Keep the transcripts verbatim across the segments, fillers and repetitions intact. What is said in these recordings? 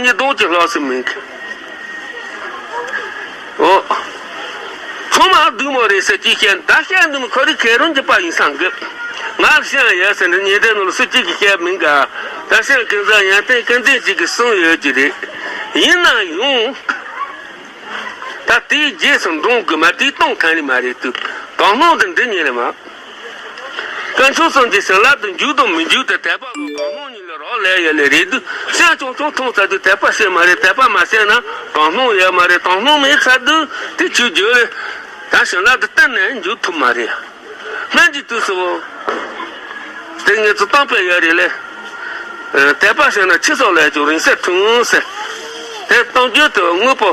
ཉིས་སྟོང་གི་ལྷག་སུ་མིན་གི། འོ། ཚང་མ་སྡུག་མོ་རེད་ཟེར་གྱིས་བཤད། ད་བཤད་འདུག་མི་ཁོ་རི་ཁེ་རང་གི་པ་ཡིན་སང་གི། ང་ཤེས་ཡ་ཟེར་ནས་ཉེ་དེ་ནོར་སུ་གཅིག་གིས་བཤད་མིན་ག། ད་ཤེས་ཀུན་བཟང་ཡང་བསྟན་ཀུན་བཟང་གཅིག་གིས་གསུངས་ཡོད་ཀྱི་རེད། ཡིན་ན་ཡང་། ད་དེའི་རྗེས་སུ་འབྲང་དགོས་མ་དེའི་སྟོང་ཐང་ནི་མ་རེད་དུ། དོགས་སྣང་དུ་འདི་ཉིད་ལས་མ། དཀོན་མཆོག་གསུམ་གྱི་བྱིན་རླབས་དུ་འཇུག་དང་མི་འཇུག་དེ་དད་པ་དང་དོགས་སྣང་གཉིས་ལས་རག་ལས་ཡོད་ལས་རེད་དུས་སེམས་ཆུང་ཆུང་ཐོང་ཚར་དུས་དད་པ་བྱེད་མ་རེད། དད་པ་མ་བྱས་ན་དོགས་སྣང་ཡོད་མ་རེད། དོགས་སྣང་མེད་ཚར་དུས་དེ་ཆོས་བརྗོད་རེད། ད་བྱིན་རླབས་དུ་གཏན་ནས་འཇུག་ཐུབ་མ་རེད། སྔོན་གྱི་དུས་སུ། དེ་ངེད་ཚོ་གཏམ་དཔེ་ཡོད་རེད་ལེ། དད་པ་བྱས་ན་ཆུ་སོགས་ལས་ཀྱང་རིང་བསྲེལ་ཐུང་ཟེར། དེ་གཏམ་རྒྱུད་དུ་དངོས་པོ།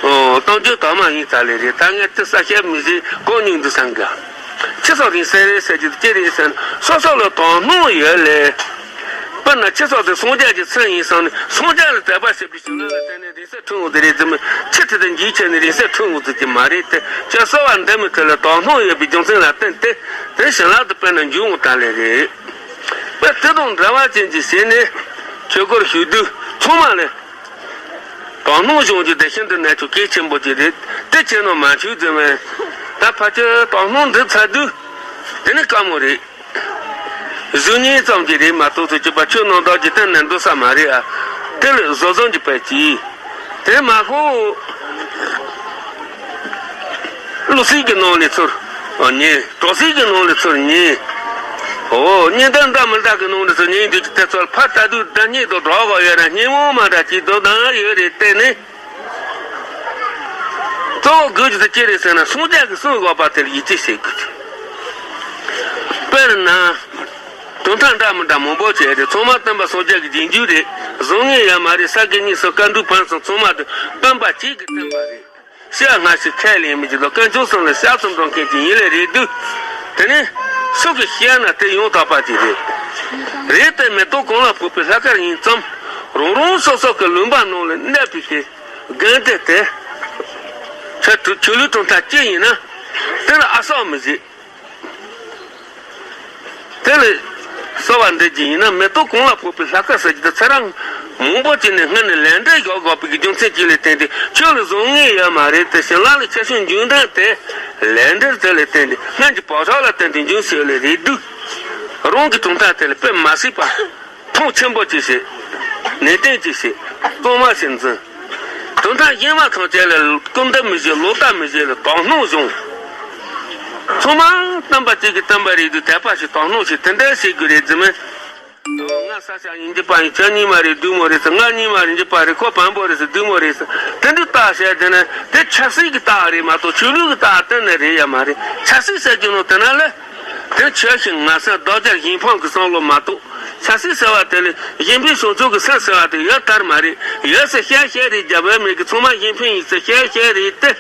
གཏམ་རྒྱུད་དག་མ་ཡིན་ཙང་ལས་རེད། ད་ངས་དེ་ས་བཤད་མི་ཤེས་གོ་མྱོང་འདུག་བསམ་གི། ཆུ་སོགས་རིང་བསྲེལ་རེད་ཟེར་གྱི་ཅི་རེད་ཟེར་ན་སོ་སོ་ལ་དོགས་སྣང་ཡོད་ལེ། དཔེར་ན་ཆུ་སོགས་དེ་སངས་རྒྱས་ཀྱི་མཚན་ཡིན་བསམ་ནས་སངས་རྒྱས་ལ་དད་པ་བྱེད་པའི་བྱིན་རླབས་ལ་བརྟེན་ནས་རིང་བསྲེལ་ཐུང་བ་དེ་རེད་ཟེར་མོད། ཆུ་དེ་དང་འཇིགས་ཆེ་ནས་རིང་བསྲེལ་ཐུང་བ་ཟེར་གྱི་མ་རེད་དེ། ཁྱོད་གསོལ་བ་འདེབས་མི་དེ་ལ་དོགས་སྣང་ཡོད་པའི་རྒྱུ་མཚན་ལ་བརྟེན་ཏེ་དེ་བྱིན་རླབས་དུ་དཔེར་ན་འཇུག་འོང་ད་ལས་རེད། དཔེ་དེ་དང་འདྲ་བ་ཅན་གྱི་ཞལ་ནས་ཆོས་སྐོར་ཞུ་དུས་ཚང་མ་ལས། དོགས་སྣང་གཞུང་གི་དེ་ཤིན་ཏུ་གནད་ཆེ་གལ་ཆེན་པོ་ཅིག་རེད། དེ་ཆེ་ནོ་མ་ཆུག་ཟེར་བས། ད་ཕལ་ཆེར་དོགས་སྣང་འདི་ཚར་དུས་དེ་ནི་དཀའ་མོ་རེད། གཟུགས་བརྙན་ཙམ་གྱིས་རེད་མ་གཏོགས་ཚུལ་གྱིས་པ་ཆོས་རྣམ་དག་གི་གཏན་ནས་འགྲོ་ས་མ་རེད་ཨ། དེ་ལས་བཟོ་བཟོ་གྱི་པ་གྱིས། དེ་མ་ཤོག་བློ་སེམས་ཀྱི་ནང་ལས་ཚུར་ཉན། གྲོགས་སེམས་ཀྱི་ནང་ལས་ཚུར་ཉན། འོ་གཉིས་ལྡན་འདྲ་མི་འདྲ་གི་ནང་ལས་ཚུར་ཉན་དུས་ཀྱི་དེ་ཚོར་ཕར་ལྟ་དུས་ད་གཉིད་དུ་སྒྲོག་གོ་ཡོད་ན་སྙིང་མོ་མ་འདྲ་གྱིས་དོ་དང་ཡོད་རེད་བལྟས་ནས། གཙོ་བོ་དགོས་རྒྱུ་དེ་ཅི་རེད་ཟེར་ན་སངས་རྒྱས་ཀྱིས་གསུངས་དགོས་པ་དེར་ཡིད་ཆེས་བྱེད་དགོས། དཔེར་ན། དོན་དག་འདྲ་མི་འདྲ་མང་པོ་བྱས་ཏེ་ཚང་མ་སྟོན་པ་སངས་རྒྱས་ཀྱི་རྗེས་འཇུག་རེད། བཟང་ངན་ཡོད་མ་རེད། ས་དགེ་བསྙེན་སོགས་བཀའ་འགྲུབ་ཕུན་སུམ་ཚང་མ་དེ་སྟོན་པ་གཅིག་གིས་བསྟན་པ་རེད། ཤེས་སྔ་ཕྱི་ཁས་ལེན་མི་གཅིག་དང་དཀོན་མཆོག་གསུམ་ལ་ཞབས་སུ་འགྲོ་མཁན་གཅིག་ཡིན་ལེ་རེད་དུས། དེ་ནི་སུ་གིས་བཤད་ན་དེ་ཡང་དག་པ་ཅིག་རེད། རེད་དེ་མེ་ཏོག་གང་ལ་ཕོག་པའི་ལྷ་སྐལ་ཡིན་ཙང་རང་རང་སོ་སོ་གི་ལུང་པ་ནང་ལ་གནས་པའི་ཞེས་དགོན་སྡེ་དེ་ཆོས་ཆོས་ལུགས་གྲུབ་མཐའ་ཅི་ཡིན་ན་དེ་ལ་ཨ་སོགས་མི་བྱེད། དེ་ལས་གསོལ་བ་འདེབས་ཀྱི་ཡིན་ན་མེ་ཏོག་གང་ལ་ཕོག་པའི་ལྷ་སྐལ་ཟེར་གྱི་དེ་ཚེ་རབས་མང་པོ་ཅིག་ནས་སྔོན་ནས་ལས་འབྲས་བཞག་དགོས་པའི་རྒྱུ་མཚན་གཅིག་ལས་བརྟེན་ཏེ་ཆོས་ལ་བཟང་ངན་ཡོད་མ་རེད་དེ་བྱིན་རླབས་ལ་ཁྱད་ཆོས་འབྱུང་སྟངས་དེ་ལས་འབྲས་དེ་ལས་བརྟེན་ཏེ་སྔོན་གྱི་བག་ཆགས་ལ་བརྟེན་ཏེ་འབྱུང་སྲིད་ལེ་རེད་དུས། རང་གི་གྲུབ་མཐའ་དེ་ལ་དཔེ་མ་སྲིད་པ། མཐོང་ཆེན་པོ་ཅིག་བྱེད། ནན་ཏན་ཅིག་བྱེད། གཙང་མ་ཞིག་འཛིན། དོན་དག་གཞན་མ་ཐམས་ཅད་ལ་སྐུར་འདེབས་མི་བྱེད། ལོག་ལྟ་མི་བྱེད་ལ་དོགས་སྣང་བྱུང་། ཚང་མ་སྟོན་པ་གཅིག་གིས་བསྟན་པ་རེད་དུས་དད་པ་ཞིག་དོགས་སྣང་ཞིག་དེ་འདྲ་བྱེད་དགོས་རེད་ཟེར་མོད། ང་ས་ཆ་ཡིན་གྱི་པ་ཡིན། ཁྱོད་གཉིས་མ་རེད་སྡུག་མོ་རེད་ཟེར། ང་གཉིས་མ་རེད་གྱི་པ་རེད། ཁོ་བམ་པོ་རེད་ཟེར་སྡུག་མོ་རེད་ཟེར། དེ་འདྲའི་རྟགས་བཤད་དེ་ནི་དེ་ཆབ་སྲིད་ཀྱི་རྟགས་རེད་མ་གཏོགས་ཆོས་ལུགས་ཀྱི་རྟགས་གཏན་ནས་རེད་ཡ་མ་རེད། ཆབ་སྲིད་ཟེར་གྱི་ནོ་དེ་ན་ལ། དེ་ཆོས་ཞིག་ང་སེམས་རྡོ་རྗེ་གཞན་ཕན་གྱི་བསམ་བློ་མ་གཏོགས་ཆབ་སྲིད་ཟེར་བ་དེ་ལས་གཞན་ཕན་བྱུང་ཆོག་གི་སེམས་ཟེར་བ་དེ་ཡོད་དར་མ་རེད། ཡོད་ཟེར་བཤད་བཤད་རེད། རྒྱབ་བས་མེད་ཀྱི་ཚང་མ་གཞན་ཕན་ཡིན་ཟེར་བཤད་བཤད་རེད་དེ།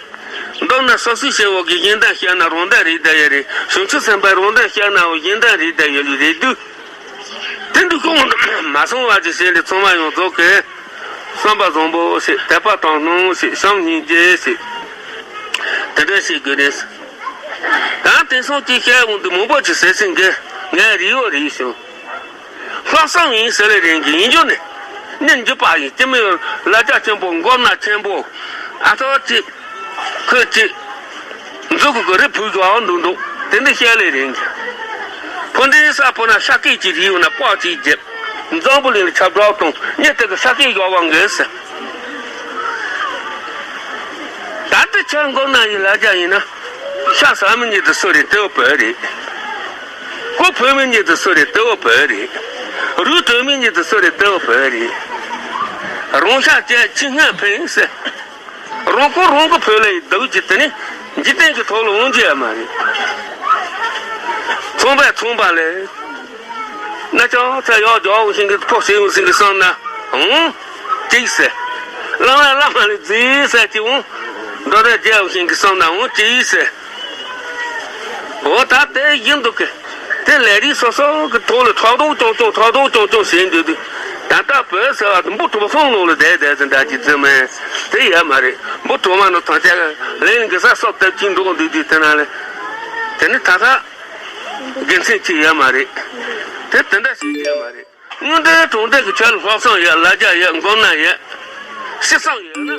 མདོར་ན་སོ་སོའི་བྱེད་འོག་གི་གཞན་དོན་བཤད་ན་རང་དོན་རེད་བསྡད་ཡོད་རེད། བྱང་ཆུབ་སེམས་དཔའི་རང་དོན་བཤད་ནའང་གཞན་དོན་རེད་བསྡད་ཡོད་ལུགས་རེད་འདུག་དེ་འདུག་ཁོང་མ་སོང་བ་ཅིག་བྱས་ནས་ཚང་མ་ཡོངས་རྫོགས་ཀྱི་བསམ་པ་བཟང་པོ་ཞིག་དད་པ་དང་སྣང་ཞིག་བྱམས་སྙིང་རྗེ་ཞིག་དེ་འདྲ་ཞིག་དགོས་རེད། ད་དེང་སང་ཅིག་བཤད་འོང་དུས་མང་པོ་ཅིག་ཟེར་སྲིད་གི། ངས་རིག་ཡོད་རིག་བྱུང་། ལྷག་བསམ་ཡིན་ཟེར་ལེ་རིང་གི་ཡིན་རྒྱུ་ནི། ནི་འཇུ་པ་ཡིན་ཅི་མི་ཡོད་ལ་རྒྱ་ཆེན་པོ་མགོ་ན་ཆེན་པོ། ཨ་ཐོ་ཅིག་ཁོས་ཅིག་མཛུ་གུ་གི་རི་བུ་བཟོ་འདུག་འདུག་དེ་འདི་བཤད་ལེ་རིང་གི། ཕོ་འདྲེ་ས་ཕོ་ན་ཤ་སྐད་ཅིག་རིག་ཡོད་ན་པགས་ཅིག་རྒྱབ། འཛམ་བུ་གླིང་ལ་ཁྱབ་བསྒྲགས་གཏོང་ཉིད་དེ་གི་ཤ་སྐད་བཞག་པ་འགས་ཟེར། ད་ལྟ་ཁྱེད་མགོ་ན་ཡི་ལ་རྒྱ་ཡིན་ན། ཤ་ཟ་མི་ཉིད་དུ་སུ་རེད་དེ་བོ་བོད་རེད། ཁོ་བོད་མི་ཉིད་དུ་སུ་རེད་དེ་བོ་བོད་རེད། རུས་དྲོན་མི་ཉིད་དུ་སུ་རེད་དེ་བོ་བོད་རེད། རང་ཤ་བཅད་ཁྱི་སྔོན་ཕན་ཟེར། རང་ཁོ་རང་གི་བོད་ལ་ཡི་སྡུག་ཅི་དེ་ནི་འཇིག་རྟེན་གྱི་ཐོག་ལ་འོང་རྒྱུ་ཡ་མ་རེད། ཚོང་པས་ཚོང་པ་ལས། ན་ཅང་ཚ་ཡག་རྒྱག་འོང་ཤིང་གི་ཕོ་ཟེར་འོང་ཤིང་གི་བསམ་ན། འོང་། ཅིག་ཟེར། བླ་མ་བླ་མ་ལས་རྫིག་ཟེར་གྱི་འོང་། འགྲོ་རེ་རྒྱག་འོང་ཤིང་གི་བསམ་ན་འོང་ཅིག་ཟེར། འོ་ད་དེ་ཡིན་འདུག་གི། དེ་ལས་རིགས་སོ་སོ་གི་ཐོག་ལ་ཕྲག་དོག་ཅོང་ཅོང་ཕྲག་དོག་ཅོང་ཅོང་བྱེད་འདུག་དུས། ད་ལྟ་བོད་ཟེར་བ་དེ་འབུ་གྲོག་སོང་ནང་ལ་བསྡད་བསྡད་ཟིན་འདྲ་ཅིག་ཙི་མེད། དེ་ཡོད་མ་རེད། འབུ་གྲོག་མ་ནང་ཐང་ཆད་ལན་གི་ས་སོབ་ལྟབ་ཅིག་འགྲོ་འདུག་དུས་དེ་ན་ལས། དེ་ནི་ད་ལྟ་དགེ་མཚན་ཅིག་ཡོད་མ་རེད། དེ་དེ་འདྲ་ཞིག་ཡོད་མ་རེད། དངོས་འབྲེལ་གྲོང་སྡེ་གི་ཆ་ལ་ལྷག་བསམ་ཡོད། ལ་རྒྱ་ཡོད། མགོ་ན་ཡོད། ཤི་སོང་ཡོད་ན།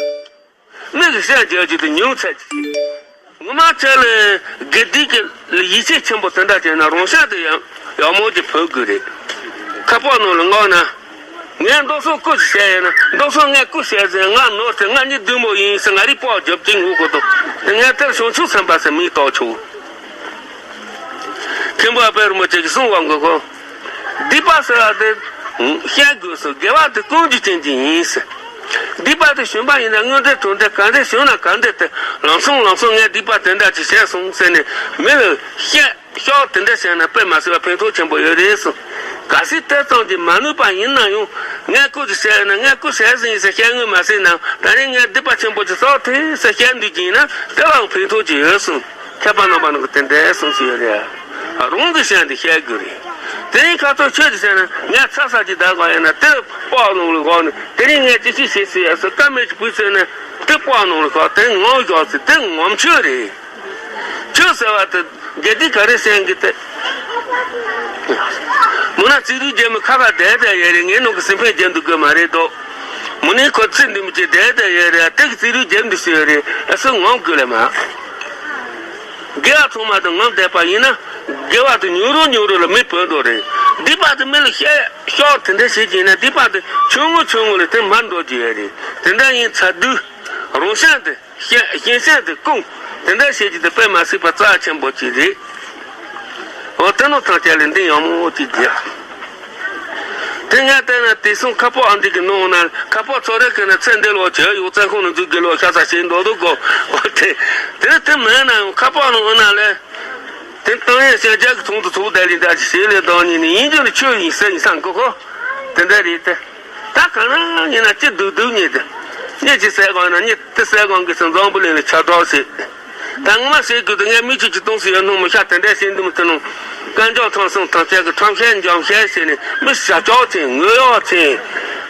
མི་གི་བཤད་རྒྱག་རྒྱུ་དེ་ཉུང་ཚད་ཅིག་ངོ་མ་ཆ་ལ་དགེ་སྡིག་གི་ལ་ཡིད་ཆེས་ཆེན་པོ་དེ་འདྲ་བྱས་ན་རང་བཤད་དེ་ཡང་ཡག་མོ་ཅིག་ཕོད་དགོས་རེད། ཁ་པར་ནང་ལ་མངགས་ན། ངས་མདོ་སོགས་སྐུ་ཞིག་བཤད་ཡོད་ན་མདོ་སོགས་ངས་སྐུ་བཤད་ཟིན་ང་ནོར་ཏེ་ང་གཉིས་བདུན་མོ་ཡིན་ཟེར་ང་རིག་པོ་རྒྱབ་ཀྱི་ངུ་དགོས་འདུག་དེ་ངས་དེར་བྱང་ཆུབ་སེམས་དཔའ་ཟེར་མིང་བཏགས་ཆོག་མཁན་པོ་ཨ་པད་རིན་པོ་ཆེ་གིས་གསུངས་པ་གོ་གོ། སྡིག་པ་ཟེར་བ་དེ་བཤད་དགོས་སོ། དགེ་བ་དེ་ཀུན་གྱི་རྐྱེན་གྱིས་ཡིན་ཟེར། སྡིག་པ་དེ་བྱུང་བ་ཡིན་ན་དངོས་འབྲེལ་དོན་འབྲེལ་ག་འདྲ་བྱུང་ན་ག་འདྲ་དེ་ལམ་སང་ལམ་སང་ངས་སྡིག་པ་དེ་འདྲ་ཅིག་བྱས་སོང་ཟེར་ནས་མི་ལ་བཤད་ཤོག་དེ་འདྲ་བྱས་ན་དཔེ་མ་སྲིད་པ་ཕན་ཐོགས་ཆེན་པོ་ཡོད་རེད་གསུངས། གལ་སྲིད་དེ་ཙམ་གྱིས་མ་ནུས་པ་ཡིན་ན་ཡང་ངས་སྐུ་ཅིག་བྱས་ཡོད་ན་ངས་སྐུ་བྱས་ཟིན་ཡིན་ཟེར་བཤད་དངོས་མ་སྲིད་ན་ད་རིང་ངས་སྡིག་པ་ཆེན་པོ་ཅིག་བསགས་ཐལ་ཟེར་བཤད་འདོད་ཀྱི་ཡིན་ན་དེ་ལའང་ཕན་ཐོགས་ཀྱི་ཡོད་གསུངས། མཁས་པ་རྣམ་པ་རྣམས་ཀྱིས་དེ་འདྲའི་གསུང་གི་ཡོད་རེད། རང་གི་ཞེན་དེ་བཤད་དགོས་རེད། དེ་རིང་ཁ་ཐོག་ཆོས་ཀྱི་ཞེན་ན་ངས་ཚ་ས་ཅིག་བདག་ག་ཡིན་ན་དེར་དཔག་ནོར་ལ་གོ་ནས་དེ་རིང་ངས་ཅི་ཞིག་བྱེད་སྲིད་ཡ་ཟེར་ཀ་མེད་ཀྱི་བུ་ཚོས་ནས་དེ་དཔག་ནོར་ལ་གོ་དེ་ངོམ་ཞོག་ཟེར་དེ་ངོམ་ཆོས་རེད། ཆོས་ཟེར་བ་དེ་དགེ་སྡིག་ག་རེ་ཞེན་གི་དེ། མུ་ན་རྩིས་རུས་རྒྱབ་མི་ཁ་ཁ་བསྡད་བསྡད་ཡོད་རེད། ངས་ནང་གི་སེམས་ཕན་རྒྱབ་འདུག་གི་མ་རེད་དོ། མུ་ནས་ཁོ་ཚེ་འདི་མི་ཅི་བསྡད་བསྡད་ཡོད་རེད། དེ་གི་རྩིས་རུས་རྒྱབ་འདུག་ཟེར་ཡོད་རེད། ཨ་སུ་ངོམ་དགོས་ལེ་མ། དགེ་བ་ཚང་མ་དེ་ངོམ་བསྡད་པ་ཡིན་ན་དགེ་བ་དེ་ཉུང་རུ་ཉུང་རུ་ལ་མི་བུད་འགྲོ་རེད། སྡིག་པ་དེ་མི་ལ་བཤད་ཤོག་དེ་འདྲ་བྱེད་ཀྱི་ཡིན་ན་སྡིག་པ་དེ་ཆུང་ངུ་ཆུང་ངུ་ལ་དེ་མར་འགྲོ་གི་ཡོད་རེད། དེ་འདྲ་ཡིན་ཚར་དུས་རང་ཞེན་དེ་ཞེན་ཞེན་ཞེན་དེ་སྐུང་དེ་འདྲ་བྱེད་ཀྱི་དེ་དཔེ་མ་སྲིད་པ་རྩ་ཆེན་པོ་ཅིག་རེད། འོ་དེ་ནོ་ཐང་ཆད་ལས་འདི་ཡང་མོ་ཅིག་རྒྱག་དེ་ངས་བལྟས་ན་དེང་སང་ཁ་པར་ཨ་འདི་གི་ནང་ན་ཁ་པར་ཚོ་རེ་གི་ན་ཚེ་འདི་ལོ་བྱས་ཡོད་བཙན་ཁོང་ནས་འཛུལ་དགོས་ལོ་ཤ་ཚ་བྱེད་འདོད་འདུག་གོ། འོ་དེ་དེ་དེ་མེད་ན་ཡང་ཁ་པར་ནང་ན་ལས་དེ་ཏང་ཡས་ཤ་རྒྱག་གི་ཚོང་དུ་ཚུགས་བསྡད་ལི་འདྲ་ཅིག་བྱེད་ལས་དང་ཉིན་ནི་ཡིན་རྒྱུ་ནི་ཆོས་ཡིན་ཟེར་ཡིན་སང་གོ་གོ། དེ་འདྲ་རེད་དེ། ད་གང་ན་ཡིན་ན་ཅི་སྡུག་སྡུག་ཉེ་དེ། ཉེ་ཅི་ཟེར་གང་ན་ཉེ་དེ་ཟེར་གང་གི་སང་འཛམ་བུ་གླིང་ལ་ཆ་གྲགས་ཟེར། ད་ངོ་མ་ཟེར་དགོས་དུས་ངས་མི་གཅིག་གཅིག་སྟོང་ཟེར་ཡོད་ནོ་མི་ཤ་དེ་འདྲ་ཟེར་འདུག་མི་ཐུབ་ནོ། དཀར་འཇམ་ཐང་སང་ཐང་ཆད་གི་ཁྲམ་ཤད་འཇམ་ཤད་ཟེར་ནས་མི་ཤ་ཅོག་ཚེ་ངོ་ཡོག་ཚེ།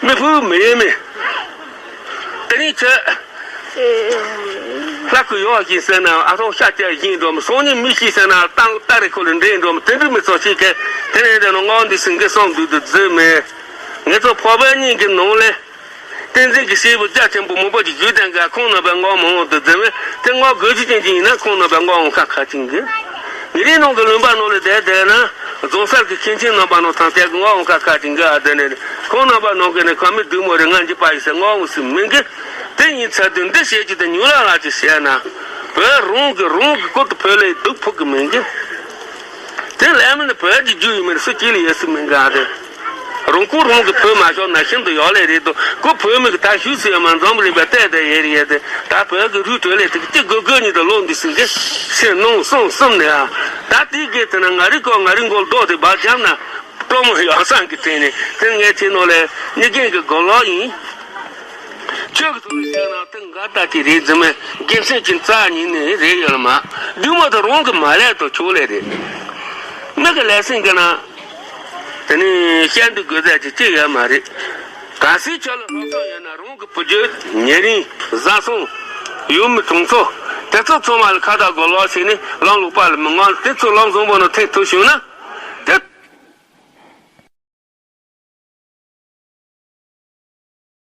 མི་ཕུ་མི་ཡེ་མི། དེ་རིང་ཁྱོད། ལྷ་ཁུ་ཡོག་ཞིག་ཟེར་ན་ཨ་རོགས་ཤ་ཅག་བཞིན་འགྲོ་མི་སང་ཉིན་མི་ཤི་ཟེར་ན་ཏང་ཏ་རེ་ཁོ་ལ་འདྲེན་འགྲོ་མི་དེ་འདྲ་མི་ཚོགས་ཤིག་གི་དེ་རིང་དེ་ནོ་ངོ་འདི་སིང་གི་སོང་འདུག་འདུག་རྫི་མེད། ངེད་ཚོ་ཕོ་བ་གཉིས་ཀྱི་ནང་ལས། བསྟན་འཛིན་གྱི་སྐྱེས་བུ་རྒྱ་ཆེན་པོ་མང་པོ་ཞིག་བརྒྱུད་ལྡན་ག་ཁོང་རྣམ་པའི་མངའ་འོང་དུ་འཛིན་བས་དེ་མངའ་དགོས་རྒྱུ་ཅན་ཅིག་ཡིན་ན་ཁོང་རྣམ་པའི་མངའ་འོང་ཁ་ཁ་ཅིག་གི། ངེད་རིགས་ནང་གི་ལུང་པ་ནང་ལ་བསྡད་བསྡད་ན་རྫོང་སར་གྱི་མཁན་ཆེན་རྣམ་པ་ནང་ཐང་ཆད་གི་མངའ་འོང་ཁ་ཁ་ཅིག་གི་ཨ་དེ་ནས་ཁོང་རྣམ་པ་ནང་གི་ནས་ཁ་མི་སྡུག་མོ་རེ་ང་འཇིགས་པ་ཡིན་ཟེར་མངའ་འོང་སྲིད་མིན་གི། དེ་ཡིན་ཚར་དུས་འདི་བཤད་རྒྱུ་དེ་ཉུང་ལ་ལ་ཅིག་བཤད་ན། བོད་རང་གི་རང་གི་སྐོར་དུ་བོད་ལ་སྡུག་ཕོག་གི་མིན་གི། དེ་ལས་མིན་ནི་བོད་ཀྱི་རྒྱུ་ཡིན་མིན་སུ་གཅིག་ལ་ཡོད་སྲིད་མིན་ག་རེད། རང་ཁུལ་རང་གི་བོད་མ་ཤོར་ན་ཤིན་ཏུ་ཡག་ལས་རེད་དོ། ཁོ་བོད་མི་གི་ད་ཞུས་སུ་ཡོད་མ་འཛམ་བུ་གླིང་པ་བལྟས་བསྡད་ཡོད་རེད་ཡོད་དེ། ད་བོད་ཀྱི་རུས་གྲོལ་ལས་དེ་གི་གཅིག་དགོས་དགོས་ཉིད་དུ་ལོག་འདུག་ཟིན་གི་ཕྱིར་ནང་གསུམ་གསུམ་ནས་ཨ། ད་དེའི་སྐད་དེ་ན་ང་རིག་གོ་ང་རིག་མགོ་ལྡོག་དེ་བར་རྒྱབ་ན་སྤྲོ་མོ་ཡག་སང་གི་དེ་ནས་དེ་ངའི་ཆེ་ནོ་ལས་གཉིས་རྒན་གི་མགོ་ལོག་ཡིན། ཆོས་ཀྱི་ཐོག་ནས་བཤད་ན་དེ་འགའ་ལྟ་ཅི་རེད་རྫུན་མས་དགེ་མཚན་གྱི་རྩ་ཉིད་ནས་རེད་ཡོད་ལ་མ། སྡུག་མོ་དེ་རང་གི་མ་ལས་དོ་ཆོག་ལས་རེད། མི་གི་ལས་སེམས་གི་ན། དེ་ནས་བཤད་འདུག་དགོས་ཟེར་གྱི་ཅི་ཡོད་མ་རེད། གལ་སྲིད་ཁྱོད་ལ་ལྷག་བསམ་ཡོད་ན་རང་གི་བུ་རྒྱུད་ཉེ་རིང་བཟའ་ཚང་ཡུལ་མི་གྲོང་ཚོ་དེ་ཚོ་ཚང་མ་ལ་ཁ་བརྡ་དགོས་ལོག་ཟེར་ནས་ལམ་ལོག་པ་ལ་མི་ངོམ་དེ་ཚོ་ལམ་བཟང་པོ་ནང་ཐེག་ཐུབ་བྱུང་ན།